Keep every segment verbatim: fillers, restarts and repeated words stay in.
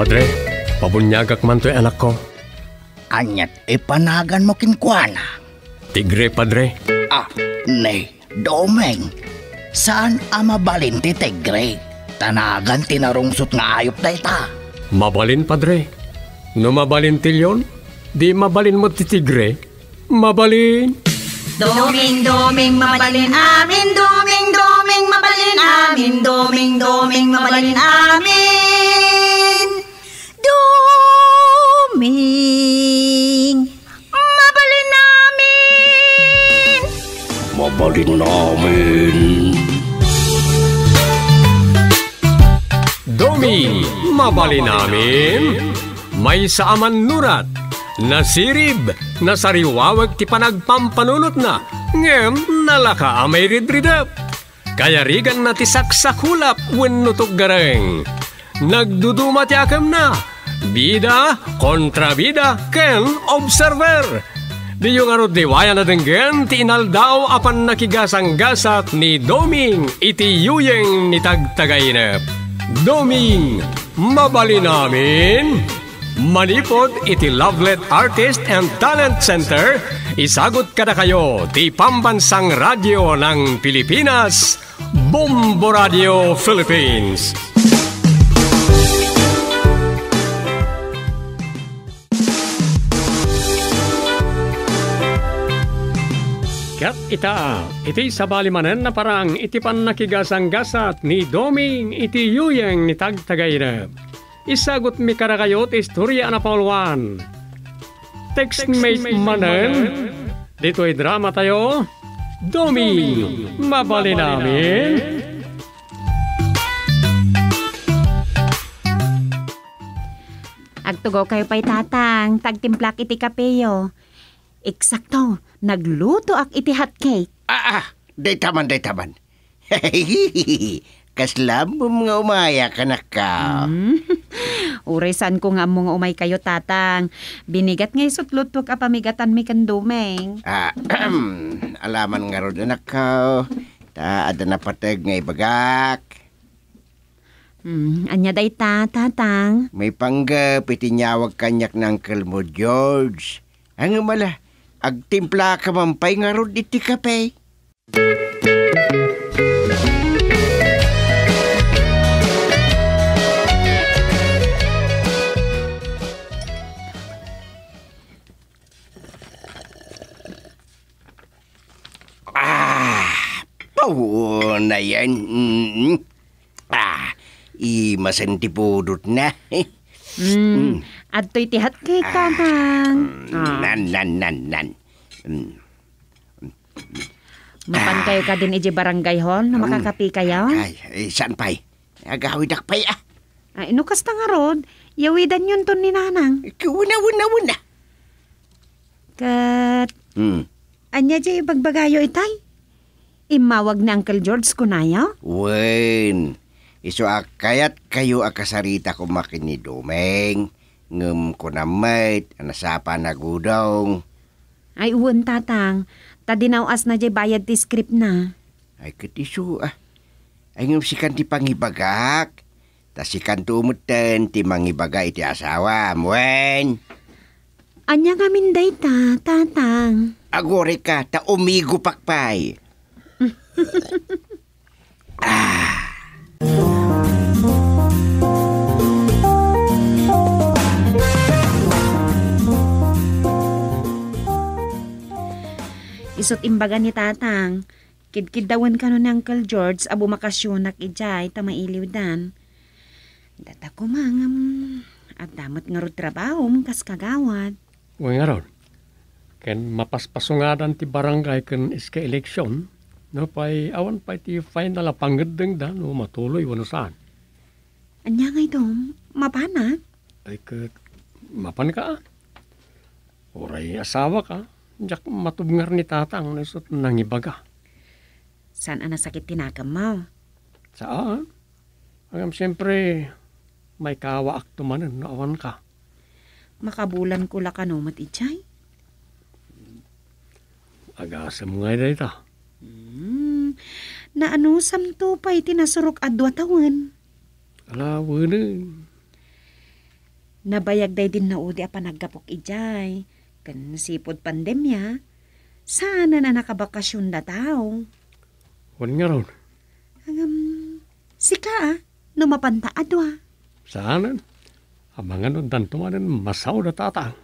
Padre, pabuniagak man toy anakko. Aniat ipanaganmo kenkuana? Tigre, Padre. Ah, ni Doming. Saan a mabalin ti tigre? Ta nagan ti narungsot nga ayup dayta. Mabalin, Padre. No mabalin ti leon, di mabalin met ti tigre. Mabalin. Doming, Doming, mabalin amin. Doming, Doming, mabalin amin. Doming, Doming, mabalin amin. Doming, mabalin amin. Mabalin amin. Doming, mabalin amin. Maysa a mannurat, nasirib, nasariwawag ti panagpampanunotna, ngem nalaka a mairidridep. Kayariganna ti saksakulap wenno tuggareng. Nagduduma ti akemna, bida, kontrabida, ken observer. Diyo ngarud liwayan a denggen ti inaldaw a pannakigasanggasat ni Doming iti yuyeng ni Tagtagainep. Doming, mabalin amin. Manipud iti Lovelet Artist and Talent Center, isagut kadakayo ti Pambansang Radyo ng Pilipinas, Bombo Radio Philippines. Ket ita, iti sabali manen a parang iti pannakigasanggasat ni Doming iti yuyeng ni Tagtagainep. Isagutmi kadakayo ti istorya a napauluan. Textmate manen ditoy dramatayo, Doming, mabalin amin. Agtugaw kayo pay, Tatang, ta agtimplak iti kapeyo. Eksakto, naglutoak iti hot cake. Ah, ah, dayta man, dayta man. Kasla ammom nga umayak, anakko. Hmm. Uray saanko nga ammo nga umay kayo, Tatang. Binigat nga isut' lutuak a pamigatanmi ken Doming. Ah, alaman ngarud, anakko. Ta adda napateg nga ibagak. Hmm, ania dayta, Tatang? Maipanggep iti inyawag kaniak ni Uncle mo, George. Ngem ala, agtimplaka man pay ngarud iti kape. Ah, punayen. Mm. Ah, imasen ti pudotna. Mm. Mm. Adtoy ti hot cake, ah, Tatang. Mm, ah. Nan, nan, nan, nan. Mm. Mapan kayo kadin iti barangay hall no, mm, makakape kayo? Ay, eh, saan pay? Agawidak pay, ah. Ay, no kasta ngarud, yawidanyonton ni Nanang. Wena, wena, wena. Ket, hmm, ania ti ibagbagayo itay? Immawag ni Uncle George kunayo? Wen, isu a kayatkayo a kasarita koma ken ni Doming, ngem kunam met a nasapa a nagudong. Ay, wen, Tatang, ta dinaw-asna diay bayad ti script na. Ay, ket isu, ah. Ay, ngem sikan ti pangibagak. Ta sikanto metten ti mangibaga iti asawam, wen? Ania ngamin dayta, Tatang? Agurayka, ta umigupak pay. Ah. Isut' imbaga ni Tatang, kidkiddawen kano ni Uncle George a bumakasionak idiay ta mailiwdan. Data koma ngem, adda met ngarud trabahom kas kagawad. Wen ngarud, ken mapaspasungadan ti barangay ken iska eleksyon, no pay awan pay ti final a pangngeddengda no matuloy wenno saan. Ania ngay, Dom? Mapanak? Ay, ket mapanka, a? Uray asawaka, diak matubngar ni Tatang no isut' nangibaga. Saan a nasakit ti nakemmo? Saan. Ngem siempre, maikawaakto manen no awanka. Makabulanko la kano met idiay? Agasem ngay dayta. Hmm, naanusamto pay ti nasurok a dua tawen. Ala, wenen. Nabayag daydi naudi a panaggapok idiay, ken sipud pandemia, saanen a nakabakasion dataw. Wen ngarud. Ngem, sika a, no mapanta a dua. Saanen? Amangan no danto manen masao da tatang.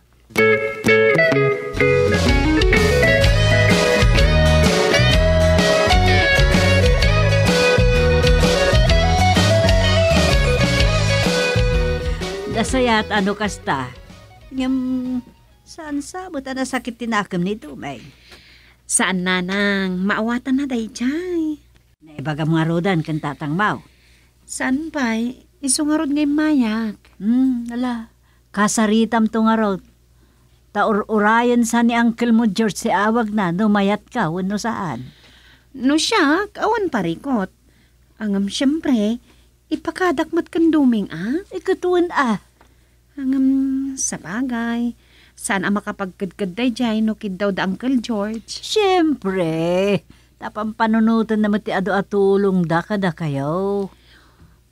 Nasayat a no kasta. Ngem, saan sa met a nasakit ti nakem ni Dumeng? Saan, nanang. Maawatanna daydiay. Naibagam ngaruden ken tatangmo? Saan pay, isu ngarud nga immayak. Hmm, ala, kasaritamto ngarud. Ta ur-urayen sa ni uncle mo, George, ti awagna no mayatka wenno saan. No siak, awan parikot. Ngem siempre, ipakadak met ken Dumeng a. Ikutuen a. Ngem, sabagay, saan a makapagkedked daydiay no kiddaw da Uncle George. Siempre, ta pampanunotenna met ti adu a tulongda kadakayo.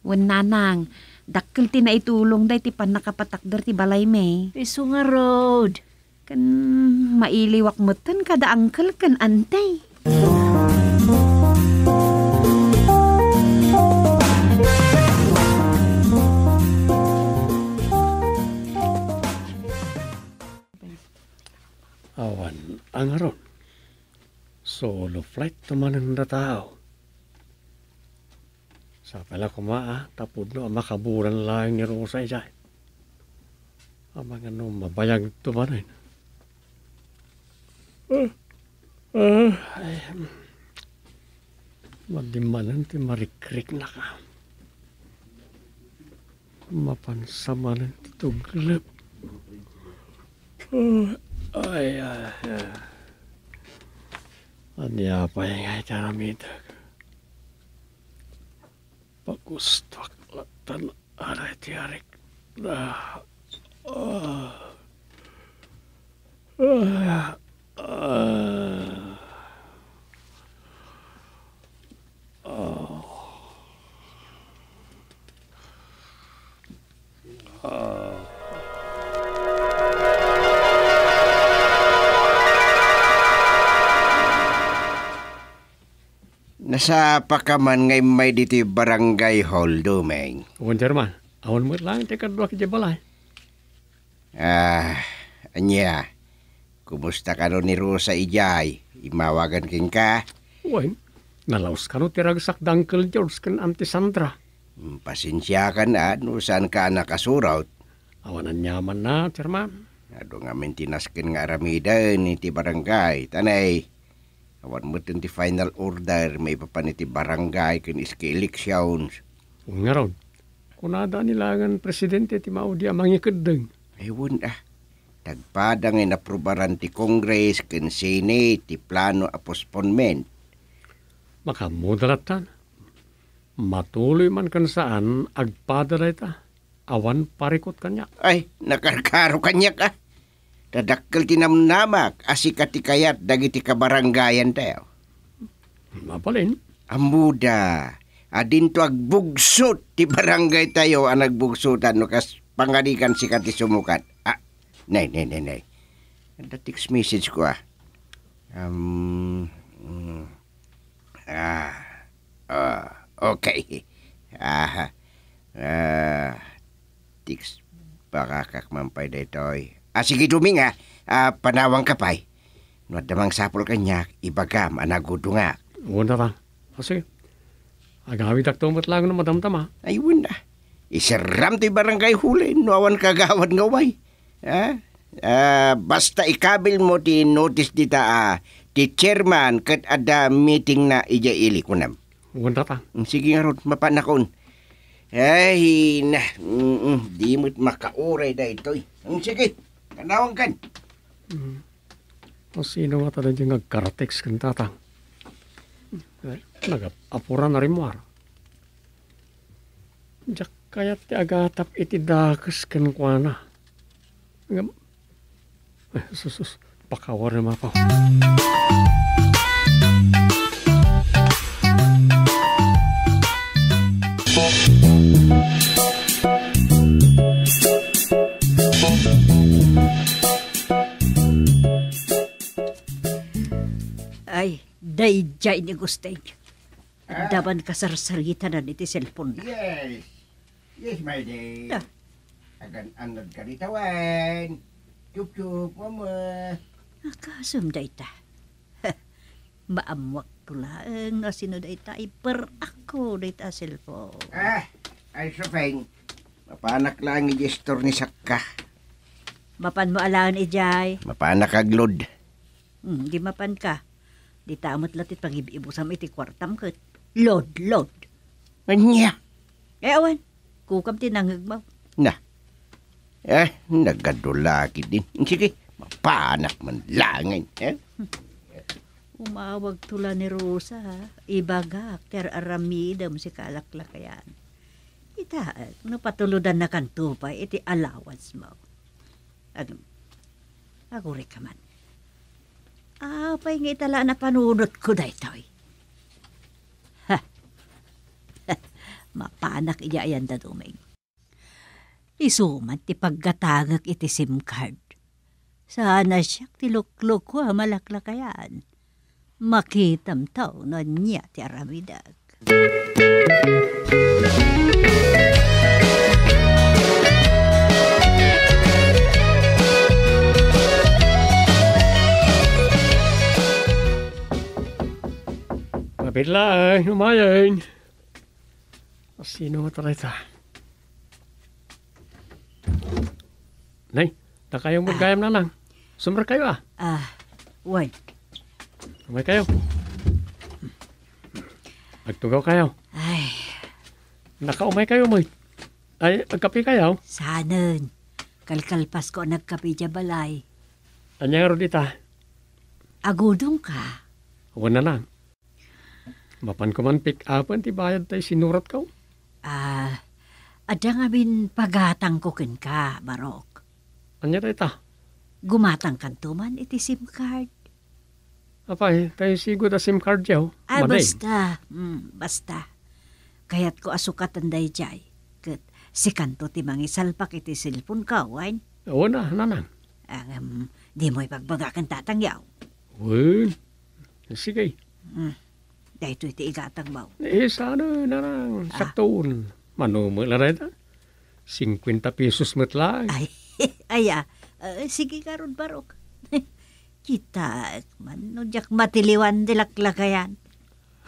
Wen, nanang, dakkel ti naitulongda iti pannakapatakder ti balaymi. Isu ngarud. Ken mailiwak metten kada uncle ken auntie. Awan a ngarud. Solo flight to manen da tao. Sapay la koma a, ta pudno a makabulan laeng ni Rosa idiay. Amangan no mabayagto manen. Ah, ah, ay, madi manen ti marikriknak a. Mapansa manen ti tuglep. Ah, ay, ay, ay. Ania pay nga iti aramidek? Pagustuak latta a daytoy a rikna. Ah. Ah. Ah. Ah. Ah. Nasapaka man nga immay ditoy barangay hall, Dumeng. Wen, Chairman. Awan met laeng ti kaduak idiay balay. Ah, ania? Kumusta kano ni Rosa idiay? Immawagan kenka? Wen, nalaus kano ti ragsak da Uncle George ken Auntie Sandra. Hmm, pasensiakan a no saanka a nakasurot. Awan aniamanna, Chairman. Adu ngamin ti nasken nga aramiden iti barangay, ta nay, awan metten ti final order maipapan iti barangay ken S K elections. Ngarud, kunada ni laengen presidente ti maudi a mangikeddeng. Ay, wen a. Tagpada nga inaprubaran ti Congress ken Senate ti plano a postponement. Makaammoda latta. Matuloy man ken saan, agpada dayta. Awan parikot kaniak. Ay, nakarkaro kaniak, a. Ta dakkel ti namnamak a sika ti kayat dagiti kabarangayantayo. Mabalin. Ammoda, a dinto agbugsot ti barangaytayo a nagbugsotan no kas pangarigan sika ti sumukat. Ah, nay, nay, nay, nay. Adda text message ko, ah. Um, mm. Ah, ah, okay. Ah, ah, text bakakak man pay daytoy. Ah, sige, Dumeng, ah. Ah, panawangka pay. No adda mangsapul kaniak, ibagam a nagudungak. Wen a ta. Ah, sige. Agawidakto met laeng no madamdama. Ay, wen a. Iserram toy barangay hall no awan kagawad nga umay. Ha? Ah, basta ikabilmo ti notice dita, ah, ti chairman ket adda meetingna idiay ili, kunam. Wen a ta. Mm, sige ngarud, mapanakon. Ay, na, mm, mm, di met makauray daytoy. Mm, sige, panawangkan. Mm. O, sino nga ta daydiay nga agkaratext ken tatang? Eh, nagap-, apura na rimmuar. Diak kayat ti agatap iti dakes kenkuana. Ngem, eh, sus, sus, pakawarem, Apo. Daydiay ni Gusting. Ah? Adda man kasarsaritanan iti cellphone-na. Yes. Yes, my dear. Ah. Agan-annad ka dita wen. Chup-chup, mama. Akasem dayta. Maammuakto laeng no sino dayta iper-akko dayta a cellphone. Ah, ay, Sopeng. Mapanak laeng idiay store ni Sakka. Mapanmo alaen idiay? Mapanak aglod. Hmm, di mapanka. Dita met la ti pangib-ibusam iti kuartam ket load, load. Ania? Eh, awan. Kukam ti nangngegmo. Na. Eh, nagadu la ketdin. Sige, mapanak man laengen, eh? Umawagto la ni Rosa, ha? Ibagak ti ar-aramidem, sika a laklakayan. Itaek, no patulodannakanto pay iti allowance-mo. Agem, agurayka man. Apay nga ita la a napanunotko daytoy? Ha! Mapanak idiay ayan da Doming. Isu man ti paggatangek iti SIM card. Saan a siak ti luklukuam a laklakayan. Makitamto no ania ti aramidek. Mapit laeng, umayen. Sino nga taray ta? Nay, nakayo met gayam, nanang. Sumrek kayo, ah. Ah, wen. Umay kayo. Agtugaw kayo. Ay. Nakaumay kayo, moy. Ay, agkape kayo? Saanen. Kalkalpasko a nagkape idiay balay. Ania ngarud ita? Agudongka? Wen, nanang. Mapanko man pick-upen ti bayad tay sinuratko. Ah, adda ngamin pagatangko kenka, Barok. Ania dayta? Gumatangkanto man iti SIM card. Apay, tay sigud a SIM card yaw. Ah, madayag. Basta. Mm, basta. Kayatko a sukatan daydiay. Ket sikanto ti mangisalpak iti cellphone-ko, wen? Wen a, nanang. Ngem, dimo ibagbaga ken tatang yaw. Wen. Sige. Mm. Daytoy ti igatangmo. Eh, saan, nanang, ah, saktoon. Mano met la dayta? Singkuenta pesos met laeng. Ay, ay, ah. Eh, sige ngarud, Barok. Kitaek man, no diak matiliwan ti laklakayan.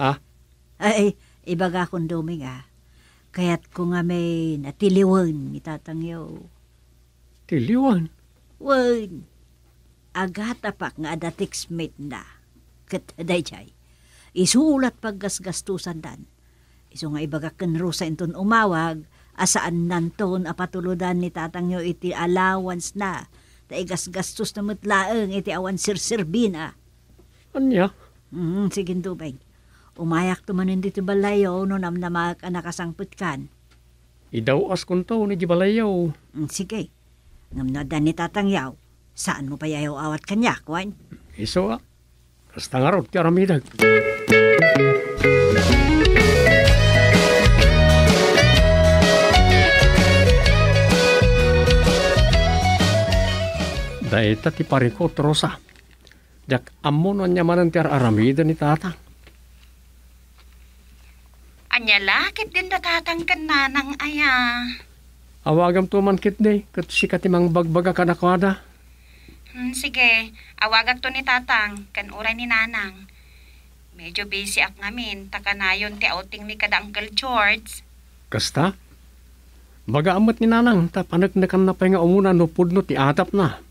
Ha? Ay, ibagakon, Doming, ah. Kayatko ngamin a tiliwen ni tatangyo. Tiliwen? Wen, agatapak nga adda textmate-na. Ket daydiay, isu la ti paggasgastosandan. Isu nga ibagak ken Rosa inton umawag, a saannanton a patulodan ni tatangyo iti allowance-na, ta igasgastosna met laeng iti awan serserbina. Ania? Mm, sige, Doming. Umayakto manen ditoy balayyo no namnamaek a nakasangpetkan. Idaw-askonto idiay balayyo. Mm, sige. Ngem no adda ni tatangyaw, saanmo pay a iyaw-awat kaniak, wen? Isu a. Kasta ngarud ti aramidek. Dayta ti parikut, Rosa. Diak ammo no ania manen ti ar-aramiden ni tatang. Ania la ketdin da tatang ken nanang aya? Awagamto man ketdi, ket sika ti mangbagbaga kadakuada. Hmm, sige, awagakto ni tatang ken uray ni nanang. Medyo busy-ak ngamin ta kanayon ti outing mi kada Uncle George. Kasta? Baga met ni nanang ta paneknekanna pay nga umuna no pudno ti atapna.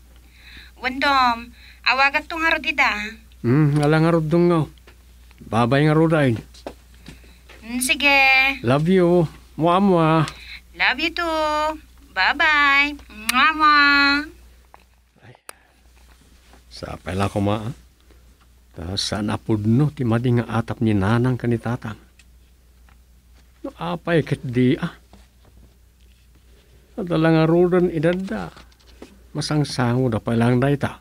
Wen Dom, awagakto ngarud ida. Hmm, ala ngarud, Dongngo. Babay ngarud ay. Hmm, sige. Love you. Mua, mua. Love you too. Bye-bye. Mua, mua. Ay, sapay la koma, ah. Ta saan a pudno ti madi nga atap ni nanang ken ni tatang. No apay ketdi, ah. Adda la ngaruden idadda. Masangsangoda pay laeng dayta.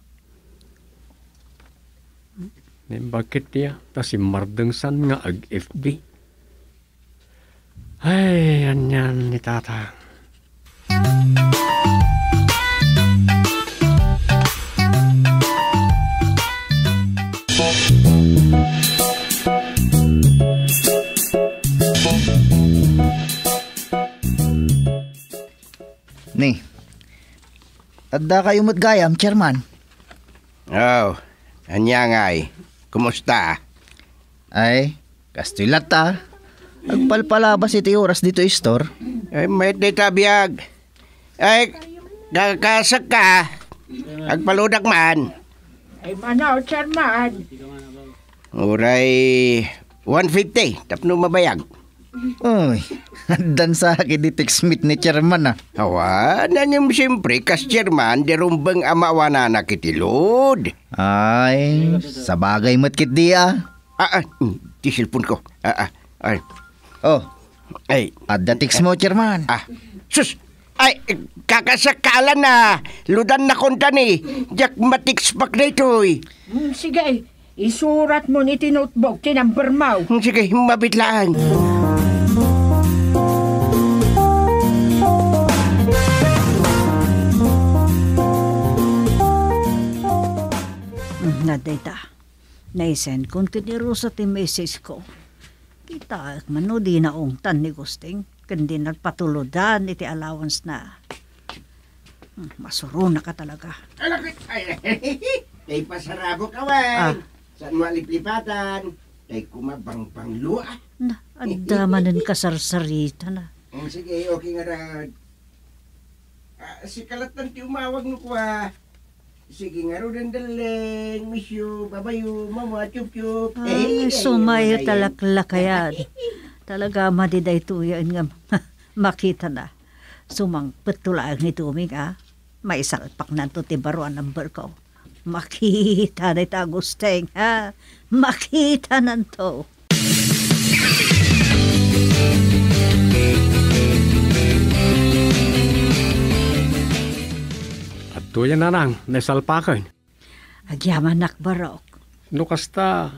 Naimbag ketdi, ah, ta simmardengsan nga ag-F B. Ay, anian ni tatang. Ni, adda kayo met gayam, Chairman? Oh, ania ngay? Kumusta? Ay, kastoy latta. Agpalpalabas iti oras dito istor. Ay, mayat dayta a biag. Ay, kakasakka. Agpaludak man. Ay, manaw, Chairman. Uray one fifty, tapno mabayag. Uy, addan sa akin di text meet ni Chairman, ah. Awa, nangem siyempre, kas Chairman, di rumbeng a maawananak iti load. Ay, sabagay met ketdi, ah. Ah, ah, mm, ti cellphone ko. Ah, ah, ay. Oh, ay. Adda text mo, Chairman. Ah, sus! Ay, kakasakkalan na. Ludan na konta ni. Diak matextback daytoy. Hmm, sige, isurat mo iti notebook ti number mo. Hmm, sige, mabitlaan. Hmm, na dayta. Naisend kon ken ni Rosa ti message ko. Kitaek man no di naungtan ni Gusting, ken di nagpatulodan iti allowance na. Hmm, masuronaka talaga. Alakit! Ay, ay, ay, ay, pasarabo ka, wen. Ah. Saan mo aliplipatan? Tay kuma bangbanglo, ah. Na, adda manen kasarsaritana. Mm, sige, okay nga rad. Ah, si Kalatan ti umawag no kua. Sige ngaruden, darling. Miss you. Babayo, mama, chup-chup. Ay, eh, sumayo ay, talaklakayan. Talaga, madi daytoyen nga makitana. Sumangpetto laeng ni Tuming, ah. Maisalpaknanto ti baro a number ko. Makita dayta Agusting, ha? Makitananto. Adtoyen, nanang, naisalpaken. Agyamanak, barok. No kasta,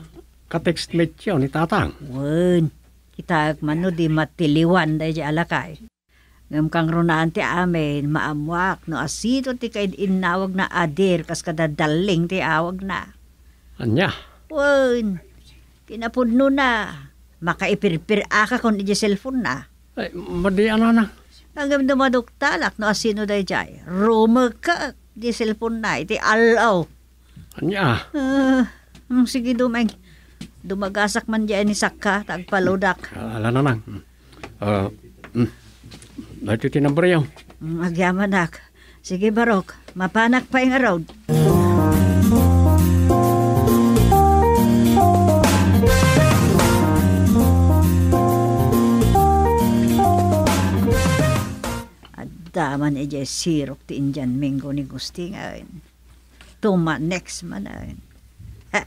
ka-textmate-yo ni tatang? Wen, kitaek man no di matiliwan daydiay a lakay. Ngem kangrunaan ti amin, maammoak no asino ti kaid-innawagna a Dear kas kada darling ti awagna. Ania? Wen, kinapudnona, makaipirpir-akakon idiay cellphone-na. Ay, madi a, nanang. Ngem no maduktalak no asino daydiay, rumekek idiay cellphone-na iti al-aw. Ania? Ah, mm, sige, Dumeng. Dumagasak man diay ni sakka, ta agpaludak. Ah, ala, nanang. Mm. Ah, mm. Daytoy ti number-yo. Mm, agyamanak. Sige, barok. Mapanak pay ngarud. Adda man idiay sirok ti Indian Mango ni Gusting. Tumanext manen. Ha?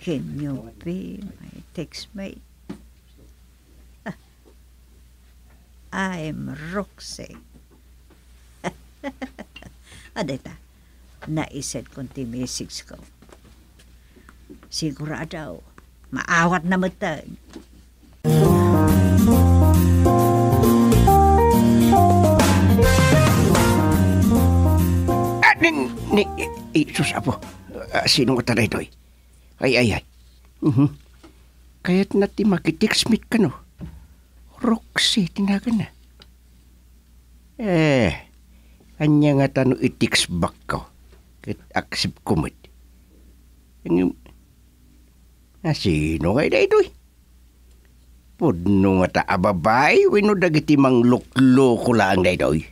Can you be my textmate? Ah, I'm Roxy. Adayta, naised kon ti message ko. Sigurado, maawatna metten. Ah, ni, ni, i, i, sus, Apo. Ah, sino nga ta daytoy? Ay, ay, ay. Mhm. Kayatna ti makitext met kano. Roxy ti naganna. Eh, ania ngata no i-text back ko? Ket accept ko met. Ngem, asino ngay daytoy? Pudno ngata a babai wenno dagiti manglukloko laeng daytoy?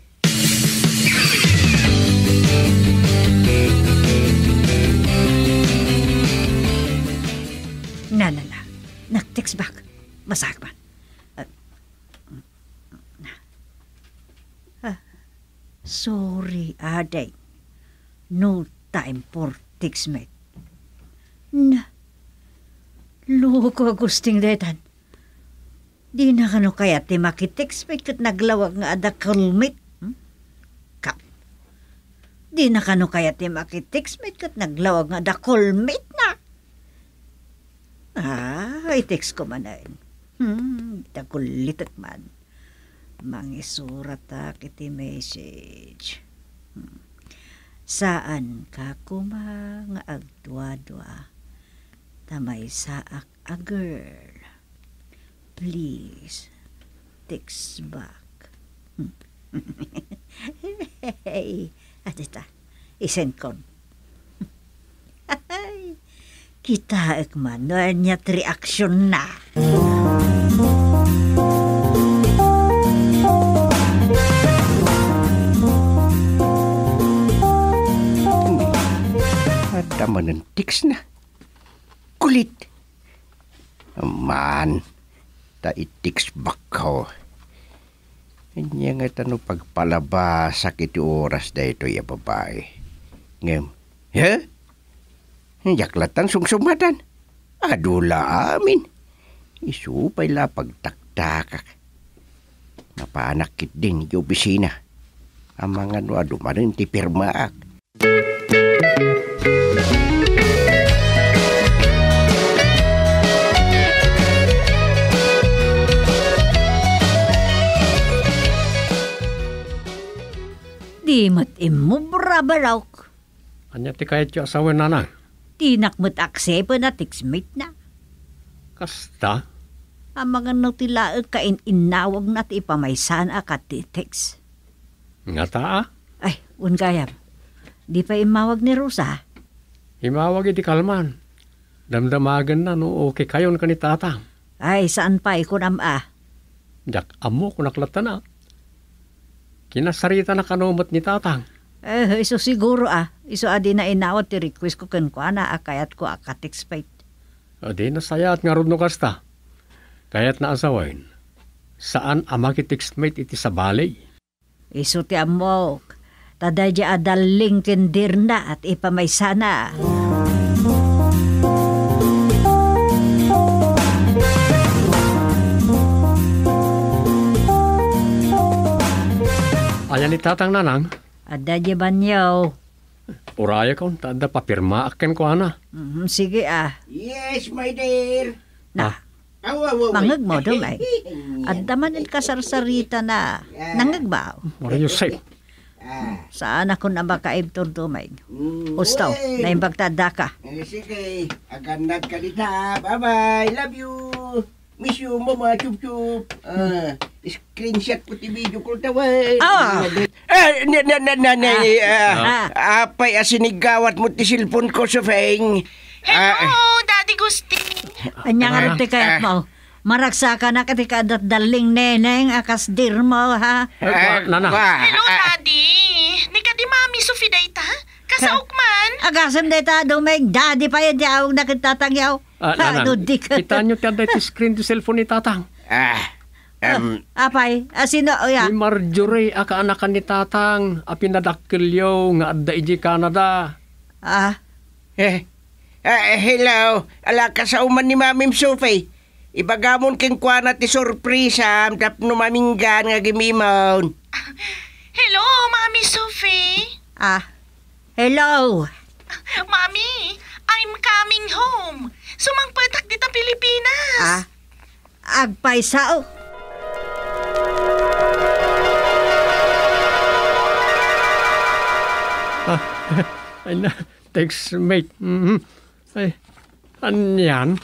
Na, na, na. Nag-text back. Basaek man. Ah, ah, sorry, ading. No time for text met. Na, loko a Gusting daytan. Dina kano kayat ti makitext met ket naglawag nga adda call met? Hmm? Ka. Dina kano kayat ti makitext met ket naglawag nga adda call met na? Ah, i-text ko manen. Hmm, dagulitek man. Mangisuratak iti message. Hmm. Saanka koma nga agduadua, ta maysaak a girl. Please, text back. Ay, adita, isenkon. Kitaek man no ania ti reaksionna. Adda manen text na. Kulit. Man, ta i-text back ko. Ania nga ta no pagpalabasak iti oras daytoy a babai? Ngem, he? Diak lattan sumsumadan. Adu la amin. Isu pay la pagtaktakak. Napanak ketdin iti opisina. Amangan no adu manen ti pirmaak. Di met immubra, barok. Ania ti kayatyo a sawen, nanang? Dinak met aksepten a textmate na. Kasta? Amangan no ti laeng ka in-innawagna ti ipamaysana a kat ti text. Ngata a? Ay, wen gayam. Di pay immawag ni Rosa? Immawag idi kalman. Damdamagenna no okay kayon ken ni Tatang. Ay, saan pay, kunam a. Diak ammo, kunak latta na. Kinasaritana kano met ni Tatang? Eh, isu siguro a. Isu a dina inawat ti request ko kenkuana a kayatko a ka-textmate. Adi nasayaat ngarud no kasta. Kayatna a sawen, saan a maki-textmate iti sabali. Isu ti ammok, ta daydi a dalling ken dirna ti ipamaysana. Ania ni Tatang, nanang? Adda diay banio. Urayakon, ta adda papirmaak kenkuana. Mm, sige, ah. Yes, my dear. Na, ah. Aw, aw, aw, aw. Mangegmo, Dumeng. Adda man ikasarsarita na. Ah. Nangegmo. What are you saying? Ah. Saan ako na makaibtur, Dumeng? Mm, usto, uy. Naimbag ta adda ka. Eh, sige. Agannad ka dita. Bye-bye. Love you. Miss you, Mama Chup Chup. Ah, screenshot ko ti video call ta, way. Ah. Eh, na, na, na, na, na, ah, ah, ah, apay a sinigawat mo ti cellphone ko, Sofeng? Hello, ah, Daddy Gusting. Anya nga, ah, ti kayat mo? Maragsakanak ti kadat darling Neneng a kasdir mo, ha? Eh, ah, Nana. Wa-, hello, ah, Daddy. Ni kadi Mami Sophie dayta? Kasaok man. Agasem dayta, Dumeng, Daddy pay ti awagna ken Tatang yaw. Ah, ha, Nanang, no, di ka. Kitaenyo ti adda iti screen ti cellphone ni Tatang. Ah, ah, em, apay, ah, sino, oya? Ni Marjorie a kaanakan ni Tatang a pinadakkelyo nga adda idiay Canada. Ah. Eh, ah, hello. Ala, kasao man ni Mamim Sophie. Ibagamon kenkuana ti sorpresam tapno maminggan nga agimimon. Hello, Mami Sophie. Ah, hello. Mami, I'm coming home. Sumangpetak dita Pilipinas. Ah, agpaysa, oh. Ah, ay na, textmate. Mhm. Ay, anian?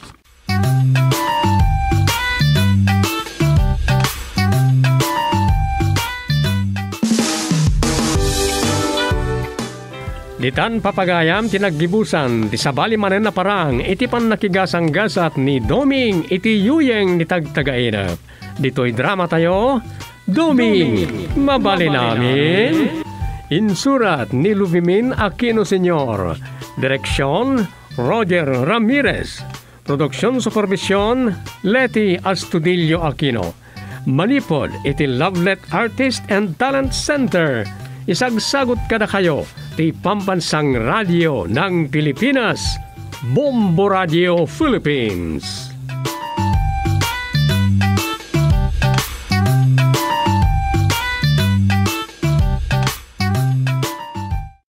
Ditan papagayam ti naggibusan ti sabali manen a parang iti pannakigasanggasat ni Doming iti yuyeng ni Tagtagainep. Ditoy dramatayo, Doming, Mabalin Amin. Insurat ni Luvimin Aquino Senior. Direksyon, Roger Ramirez. Production supervision, Leti Astudillo Aquino. Manipud iti Lovelet Artist and Talent Center, isagsagut kadakayo ti Pambansang Radio ng Pilipinas, Bombo Radio Philippines.